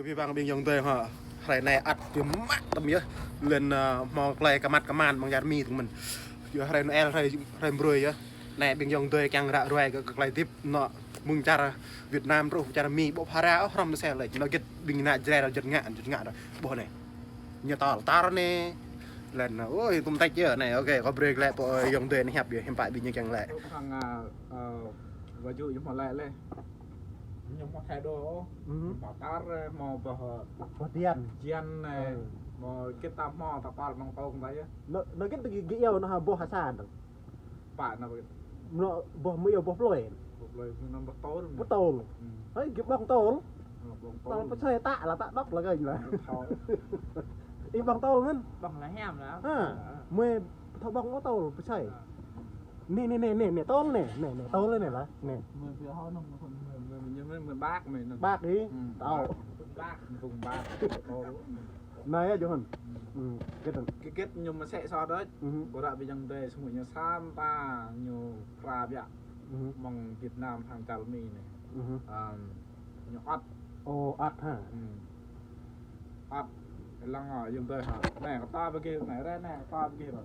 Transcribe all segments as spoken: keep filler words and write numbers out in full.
Ƀing ƀing ayŏng adơi hă, hrơi anai ăt biă mă tơm yơh. Lĕn, ơ, hmâo tơlơi kơmăt kơman ƀing čar Mi tơ̆ng mơ̆n. Yua hrơi Noel, hrơi, hrơi brơi yơh. Anai ƀing ayŏng adơi kiăng ră ruai kơ, kơ tơlơi hơdip anŏ mơ̆ng čar Việt Nam truh čar Mi ƀu phara ôh, hrŏm sel lĕ. Anŏ git ƀing ană Jrai ră juăt ngă, juăt ngă ră. Ƀuh anai. Ñu tal tar anai. Lĕn, ôi, tŭm tĕč yơh anai. Ôkê, kâo brơi glaĭ pơ ayŏng adơi anai hiăp yơh, hiư̆m pă ƀing ñu kiăng laĭ. Ơ, hăng, ơ, ơ, wajŭ ñu hmâo laĭ lĕ. Ñu hmâo thái độ, ơ. Hmâo tar, ơ, hmâo boh, boh dian. Dian, ơ, hmâo git ta hmâo ta pal mơ̆ng tông ta yơh. Anŏ, anŏ git gih, gih iâu anŏ ha boh ha sa anŭn. Pă anŏ git. Anŏ boh mơ̆ iâu boh plơi. Boh plơi, mơ̆ anŭn boh tôl. Boh tôl. Hơi, gih ƀơ̆ng tôl. Ơ, ƀơ̆ng tôl. Tôl pơsơi tă lah, tă đŏk lah kơ ñu lah. Ih ƀơ̆ng tôl mơ̆n. Ƀơ̆ng lah hiam lah. Ha. Mơ̆ thâo ƀơ̆ng boh tôl pơsơi. Anai, anai, anai, anai, anai, tôl anai, anai, anai, tôl anai lah, anai. Mơ̆ pia hŏ nŏng, mơ̆, mơ̆, mơ̆, mơ̆, mơ̆ bak mơ̆ nŏng. Bak ih, tao. Bak, phung bak, tôl. Anai yơh, Johan. Git anŭn. Git, git ñu mơsĕ sô đôč. Kơ ră ƀing ayŏng adơi, samơ̆ ñu sa mta ñu krăp yơh. Mơ̆ng Việt Nam hăng čar Mi anai. Ăm, ñu ăt. Ơ, ăt ha. Ăt. Lăng, ơ, ayŏng adơi hă. Anai, kơ ta ƀơi gih, anai, ră anai, kơ ta ƀơi gih ră.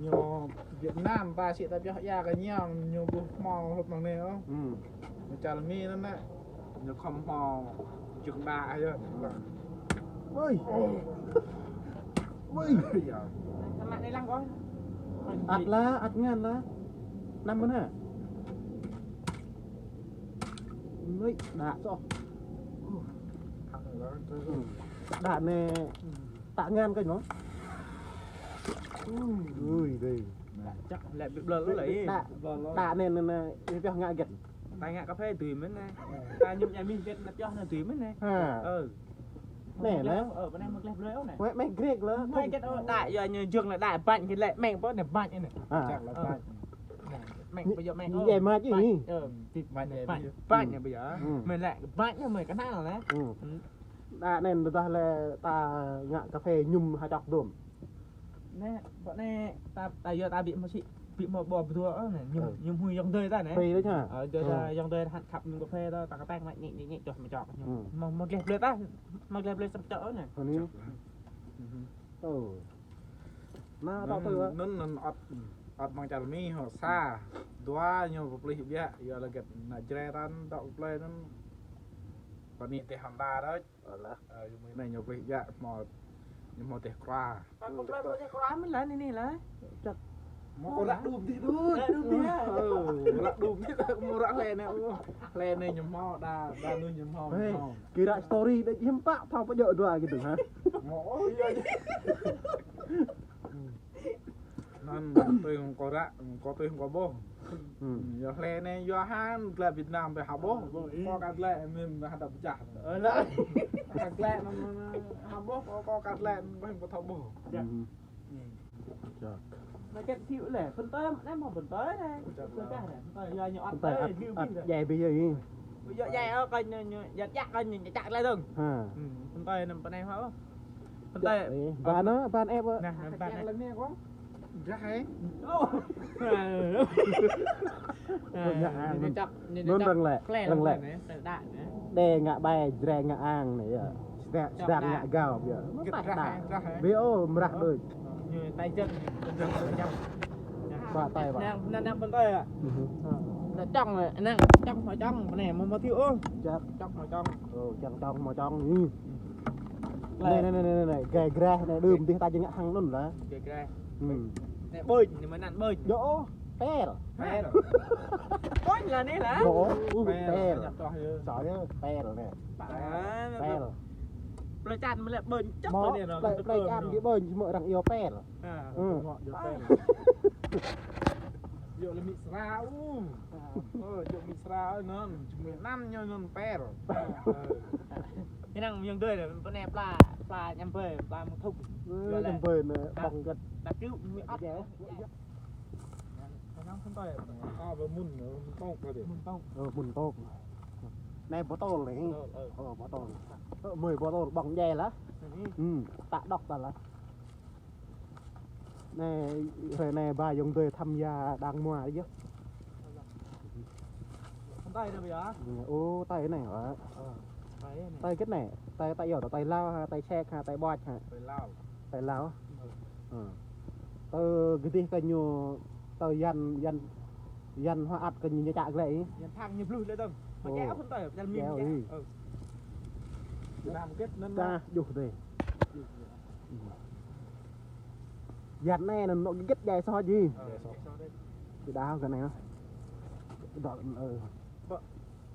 Ñu Việt Nam ta sĭ ta pioh ia kơ ñu, ñu ƀu hmâo hrup mơ̆ng anai ôh. Ñu čar Mi anŭn anai. Ñu khŏm hmâo čŭk đă yơh. Ôi. Ôi. Yơh. Ăt lah, ăt ngăn lah. Năm mơ̆n hă? Ôi, đă soh. Đă anai. Tă ngăn kơ ñu. Ui, ui, dih. Čăk lĕ ƀiă blơ lĕ. Đă, đă anai, anai, anai, anai pioh ngă git. Ta ngă kơphê dưi mơ̆n anai. Ta mơñum ñai mih git anai pioh anai dưi mơ̆n anai. Ha. Ơ. Anai, anai. Ơ, pơ anai mơ̆ gleh blơi ôh anai. Mơ̆, mơ̆ git ôh. Đă yua ñu jơ̆ng lĕ đă bañ git lĕ mơ̆ng pơ anai bañ anai. Ha. Čăk lĕ bañ. Mơ̆ng pơ yua mơ̆ng ôh. Yai mă či. Bañ. Ơ, bañ, bañ. Bañ anai pơ yua. Mơ̆ lĕ bañ anai mơ̆ kơnăl anai. Đă anai tơdah lĕ ta ngă kơphê mơñum ha čŏk dôm. Anai, pơ anai ta, ta yua ta ƀu hmâo sĭ, ƀu hmâo ƀô̆ pơdua ôh anai, mơñum, mơñum hmư̆ ayŏng adơi ta anai. Free đôč hă? Ơ, ayŏng adơi, ayŏng adơi hă khăp mơñum kơphê ta, ta kơtang mă ñek, ñek, ñek, čoh mơ̆ čŏk. Mơ̆, mơ̆ gleh blơi ta, mơ̆ gleh blơi srăp čŏk ôh anai. Anai. Ơ. Anai, tao tui ôh. Anŭn, anŭn ăt, ăt mơ̆ng čar Mi hŏ sa. Dua ñu pơplih biă, yua lĕ git ană Jrai ta dŏ plơi anŭn. Pơ anai teh Honda đôč. Alah. Ơ, yua mơ̆ng anai ñu plih biă, hmâo, ñu hmâo teh krua. Pă kơ plơi hmâo teh krua mơ̆n lah anai, anai lah. Čăk. Hmâo kơ ră đum dih đôč. Ră đum dih hă? Ơ, ră đum dih, hmâo ră hlơi anai, ơ. Hlơi anai ñu hmâo, đa, đa anŭn ñu hmâo, ñu hmâo. Kơ ră story đôč hiư̆m pă, thâo pơjŏ dua git hă? Hmâo, ơ, yơh. Anŭn tui hăng kâo ră, kâo tui hăng kâo ƀuh. Yua hlơi anai, yua hăng glaĭ Việt Nam ƀơi ha ƀuh. Kâo ka glaĭ mơ̆n ha đa pơčah. Ơ, lă. Ka glaĭ anŭn, anŭn, ha ƀuh, kâo, kâo ka glaĭ anŭn ƀơi kâo thâo ƀuh. Čăk. Anai git thiu lĕ, pơtơi, anai hmâo pơtơi anai. Pơtơi anai. Pơtơi, yua ñu ăt pơtơi, ăt, ăt, djai ƀiă yơh. Yua djai ôh, kơ ñu, ñu, yua djai kơ ñu, ñu čăk glaĭ dơ̆ng. Ha. Pơtơi anŭn pơ anai hmâo. Pơtơi. Ba anŭn, ba anŭn ĕp. Anai, anai, ba anŭn. Drah ĕ. Ơ. Ñu čăk, ñu čăk. Anŭn răng lĕ, răng lĕ. Đe ngă bai, Jrai ngă ang anai yơh. Sedang, sedang ngă gao yơh. Git drah ĕ, drah ĕ. Ƀiă ôh, mrah đôč. Ñu tai jơ̆ng, jơ̆ng, jơ̆ng. Ba tai ba. Anai, anai, anai pơtơi hă? Anai čŏng, anai čŏng, hmâo čŏng, anai hmâo, hmâo thiu ôh. Čăk. Čŏng, hmâo čŏng. Ơ, čŏng, čŏng, hmâo čŏng. Anai, anai, anai, anai, gai greh, anai đưm dih ta či ngă hăng anŭn lah. Gai greh. Anai ƀơ̆ñ, anai mơ̆ anăn ƀơ̆ñ. Yơh ôh, pel. Pel. Ƀơ̆ñ lah anai lah. Yơh ôh, pel. Pel. Soalnya pel anai. Pel. Plơi čan mơ̆ lĕ ƀơ̆ñ čŏk anai. Plơi čan gih ƀơ̆ñ, samơ̆ arăng iâu pel. Yơh lĕ mĭ sra, u. Ơ, yơh mĭ sra, anŭn, čơmui anăn ñu anŭn pel. Anai ayŏng adơi, pơ anai pla, pla ñăm ƀơi, pla mơ̆ng thŭk. Ơ, ñăm ƀơi anai, ƀơ̆ng git. Đa kơyŭ, mĭ ăt. Anai pơtơi. Ơ, mŭn tŏk. Ơ, mŭn tŏk. Anai bơtol anai. Bơtol, ơ. Ơ, bơtol. Ơ, mơi bơtol, ƀơ̆ng djai lah. Tă đŏk ta lah. Anai, hrơi anai ba ayŏng adơi tham gia đang mua yơh. Pơtơi anai ƀiă. Ơ, pơtơi anai hă? Ơ. Tơi kĕt anai, tơi, tơi yua, tơi Lao hă, tơi Sek hă, tơi Boč hă? Tơi Lao. Tơi Lao. Ơ. Tơi gơdih kơ ñu, tơi Yuan, Yuan, Yuan hua ăt kơ ñu, ñu čă glĕ. Yuan thang ñu bluh lĕ tơm. Ơ. Mă kĕ ăp tơi, jal mi kĕ. Ơ. Việt Nam kĕt anŭn. Ta juh tơi. Yuan anai anŭn nŏk gơgĕt jai soh ji. Ơ, jai soh. Či đa kơ anai. Dŏ, ơ. Pơ,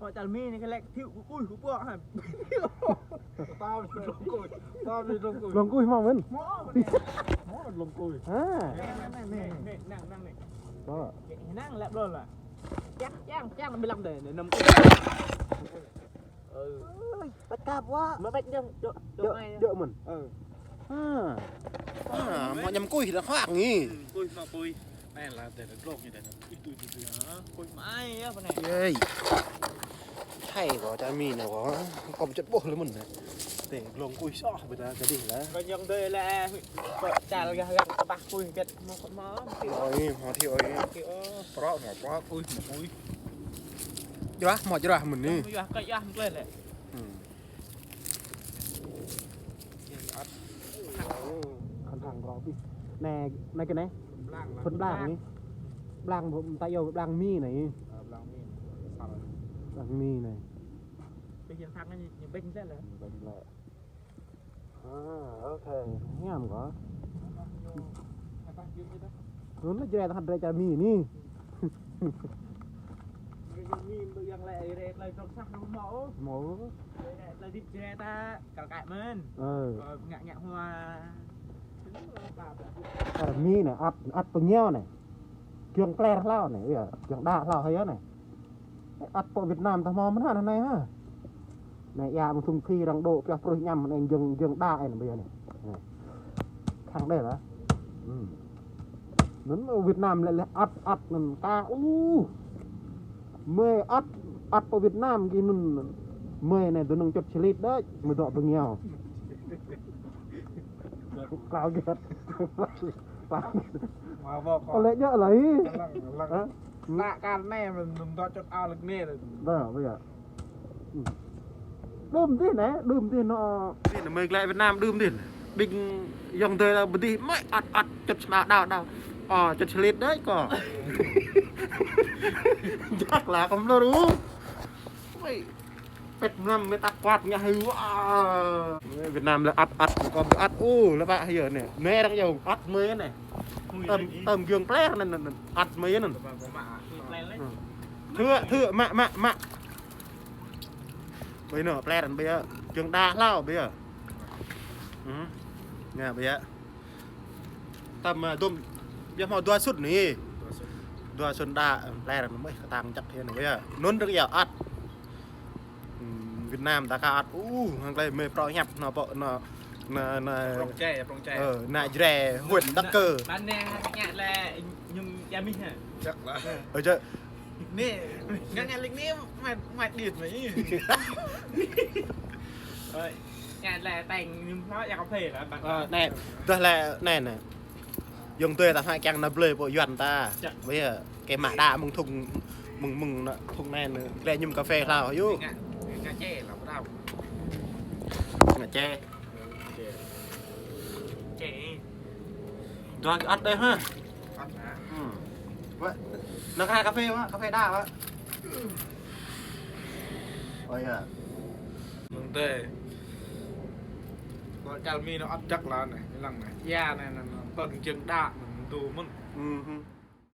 pơ čal mi anai kơ lĕ thiu kơ kuih kơ pô hă. Tao mi lông kuih. Tao mi lông kuih. Lông kuih mơ̆n. Mơ̆, mơ̆ anai. Mơ̆ lông kuih. Ha. Anai, anai, anai, anai. Anai, anai, anai. Pơ. Anai lĕ blŏ lah. Čang, čang, čang, ƀiă lăm dêh, anai năm kuih. Ơ. Ơi, bĕt kăp wă. Mă bĕt dơ̆ng, dŏ, dŏ, dŏ, anai. Dŏ mơ̆n. Ơ. Ha. Ha, mă ñăm kuih dah hoang ni. Kuih, mă kuih. Anai lah, tơi glông ñu tơi. Itu, itu, itu. Ha, kuih mă ai yơh, pơ anai. Yơi. Thâo kơ čar mi anai kơ. Kơ pơčŭt ƀuh lĕ mơ̆n anai. Tơi glông kuih soh ƀiă ta gơdih lah. Kơ ñŏng dơi lĕ, pơ čal gah gah kơpah kuih gĕt. Mă kơ mă. Ơi, mă thiu ơi. Thiu ơ. Prŏ, mă prŏ, kuih, mă kuih. Jrah, mă jrah mơ̆n ni. Jrah, kơ jrah mơ̆n lĕ. Hmm. Khăn hàng rau pih. Anai, anai kơ anai. Blang lah. Phun blang ni. Blang, ta yua blang mi anai. Ơ, blang mi. Sal. Blang mi anai. Pih yang thang ni, ñu ƀĕng lĕ lah. Ƀĕng lĕ. Ha, ôkê. Hiam kơ. Anŭn lah jreh tơhăt jreh čar mi ni. Jreh čar mi ƀu yang lĕ jreh tơlơi trŏk sah anŭn mơ̆. Mơ̆. Jreh tơlơi hơdip jreh ta kăl kaĭ mơ̆n. Ơ. Ơ, ngă ngă hua. Čar mi anai, ăt, ăt pơngiao anai. Giŏng pler hlâo anai, yơh, giŏng đa hlâo hơi anai. Ăt pơ Việt Nam ta hmâo mơ̆n hă anai hă. Anai ia mơ̆ng thŭng khi arăng dŏ pioh pruih ñăm anai giŏng, giŏng đa anai ƀơi anai. Anai. Khăng đơi lah. Hmm. Anŭn Việt Nam lĕ lĕ ăt, ăt anŭn ka u. Mơi ăt, ăt pơ Việt Nam gih anŭn. Mơi anai dơnung čŭt čơlit đôč, mơi dŏ pơngiao. Klao gĕt. Klao gĕt. Mă ƀô̆ kơ. Ơ, lĕ djơ̆ lah ih. Lăng, lăng. Hă? Nă kar anai mơ̆n, anŭn dŏ čŭt ao lĕ anai. Dah, ƀiă. Hmm. Đưm dih anai, đưm dih anŭn. Dih anŭn mơi glaĭ Việt Nam đưm dih. Ƀing yŏng dơi lah ƀu dih mơi ăt ăt čŭt sơnao đao đao. Ơ, čŭt čơlit đôč kơ. Jak lah kơ mlŏr u. Ơi. Pĕt mlam mĕt ak kuat ngă hyu. Ơ. Việt Nam lĕ ăt ăt kơ ăt u lĕ pă hyu anai. Anai arăng yua ăt mơi anai. Tơm, tơm giŏng pler anŭn, anŭn, anŭn. Ăt mơi anŭn. Thưa, thưa, mă, mă, mă. Ƀơi anŭn pler anŭn ƀơi. Giŏng đa hlâo ƀơi. Hmm. Anai ƀơi. Tơm, ơ, dôm, biă mă dua sŭn ni. Dua sŭn. Dua sŭn đa, ơ, pler anŭn mơi kơtang čăk hyu anŭn ƀơi. Anŭn rơ̆k ia ăt. Hmm, Việt Nam ta ka ăt. U, hăng tơlơi mơi prŏ hiăp anŭn pơ anŭn, anŭn, anŭn. Prŏng čê, prŏng čê. Ơ, anai jreh, huyện Đắk Kơ. Ban anai ngă lĕ ñum ia mih hă? Čăk lah. Ơ, čăk. Anai, ngă ngă lĕ anai, mă, mă điêt mă. Ơi, ngă lĕ tơng ñum hlâo ia kơphê lah, ban. Ơ, anai, dah lĕ, anai, anai. Yŏng dơi ta hmâo kiăng nao blơi pơ Yuan ta. Čăk. Ƀơi, kơ mă đa mơ̆ng thŭng, mơ̆ng, mơ̆ng anŭn thŭng anai anŭn. Lĕ ñum kơphê hlâo, yơh. Ngă, ngă čê lah, ƀu đaŏ. Ngă čê. Ơ, ngă čê. Čê. Dua kơ ăt đơi hă? Ăt hă? Hmm. Wă. Anŭn kơ kơphê wă, kơphê đa wă. Ơ, yơh. Mơ̆ng tơi. Kơ čar mi anŭn ăt čăk lah anai, lăng anai. Ia anai, anai, anai. Pơ̆ng giŏng đa, anŭn tu mơ̆n. Hmm, hmm.